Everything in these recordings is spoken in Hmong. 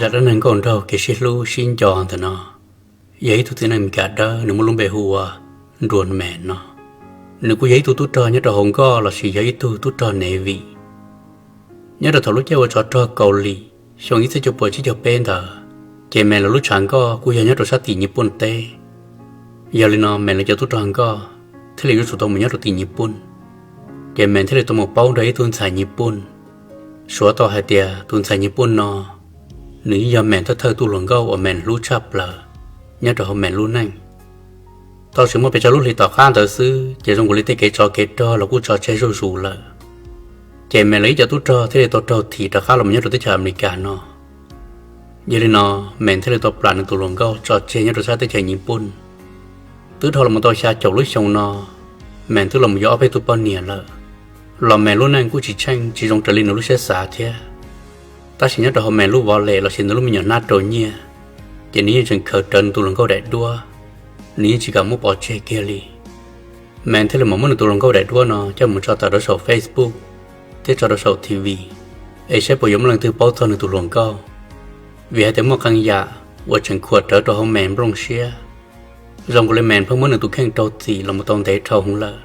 Zaj dab neeg nkauj nraug kev sib hlub sib nco ntawm no yog ib tug txiv neej Meskas dawb, nws muaj lub npe hu ua Nruas Mes no. Nws kuj yog ib tug tub rog nyob rau hauv nkoj lossis yog ib tug tub rog Navy. Nyob rau thaum lub caij ua tsov rog Kaus Lim xyoo ib txhiab cuaj puas tsib caug peb ntawd, ces Mes lawv lub tshav nkoj kuj yog nyob rau sab tim Nyij Pooj teb. Yog li no Mes lawv cov tub rog nkoj thiaj li yuav tsum tau mus nyob rau tim Nyij Pooj. Ces Mes thiaj li tau mus paub nrog ib tug ntxhais Nyij Pooj. Suav tau hais tias tus ntxhais Nyij Pooj no, nws yeej yog Mes thawj thawj tug hluas nkauj uas Mes hlub tshaj plaws nyob rau hauv Mes lub neej. Tau tsis muaj pes tsawg lub hlis tom qab ntawd xwb ces zoo nkaus li tej kev tsov kev rog los kuj tso tseg zuj zus lawm. Ces Mes lawv ib co tub rog thiaj li tau raug thim rov qab los mus nyob rau teb chaws Amelikas no. Yog li no, Mes thiaj li tau plam nws tus hluas nkauj tso tseg nyob rau sab teb chaws Nyij Pooj. Twb dhau los mus tau xya caum lub xyoo no, Mes twb los mus yuav ob peb tug poj niam lawm, los Mes lub neej kuj tsis tsheej tsis zoo raws li nws lub siab xav thiab. Tab sis nyob rau hauv Mes lub vov lem lossis nws lub me nyuam hnab rau nyiaj, ces nws yeej tseem khaws rawv nws tus hluas nkauj daim duab, nws yeej tsis kam muab pov tseg kiag li. Mes thiaj li mam muab nws tus hluas nkauj daim duab no coj mus tso tawm rau saum Facebook thiab tso rau saum T V, es saib puas yuav muaj leej twg paub txog nws tus hluas nkauj. Vim hais tias muaj qee yam uas tseem khuam rawv rau hauv Mes nplooj siab, zoo nkaus li Mes pheej muab nws tus kheej rau txim los mus tau ntev dhau hwv lawm.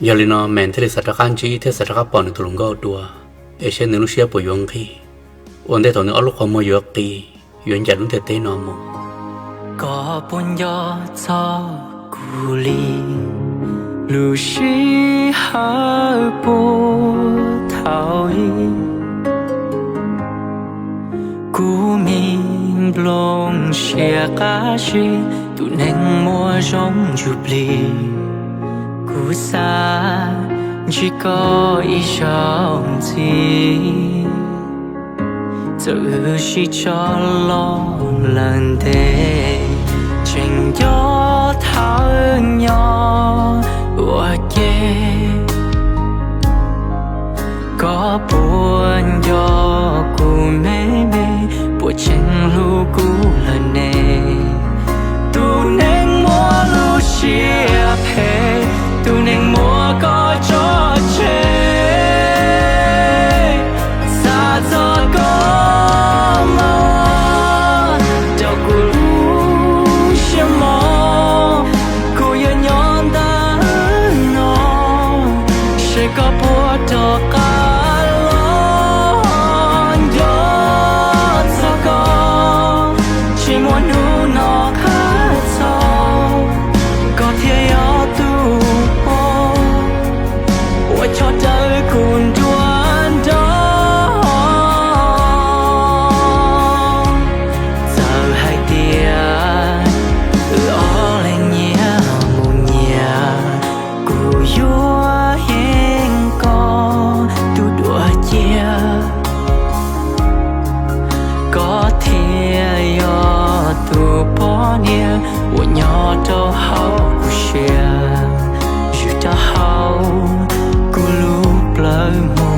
Yog li no Mes thiaj li xav rov qab ntsib thiab xav rov qab pom nws tus hluas nkauj dua, es saib nws lub siab puas yuav nqig, ua ntej thaum nws ob lub qhov muag yuav qis, yuav ncaim lub ntiaj teb no mus. Koj puas nco txog kuv li? Lub sij hawm puag thaum ub, kuv me nplooj siab qab zib, tus neeg muaj zoo ntsuj plig, kuv xav ntsib koj ib zaug ntxiv. Txawm wb sib tso los lawm ntev, tseem nco thawj nyo ua ke. Koj puas nco kuv me me, puas tseem hlub kuv lawm ne? Tus neeg muaj lub siab phem, tus neeg muab koj tso tseg, xav txog koj mog, rau kuv lub siab mog, kuv yuav nyob ntawm no, seb koj puas rov qab los. Nco txog koj, tsis muaj hnub no qab txog, koj thiaj yog tus poj uas chob rawv kuv nruab nrab. Txawm hais tias wb ob leeg nyias mus nyias, kuv yuav yeej koj tus dua cia. Koj thiaj yog tus poj niam uas nyob rau hauv kuv siab, zwm rau hauv kuv lub plawv hmo.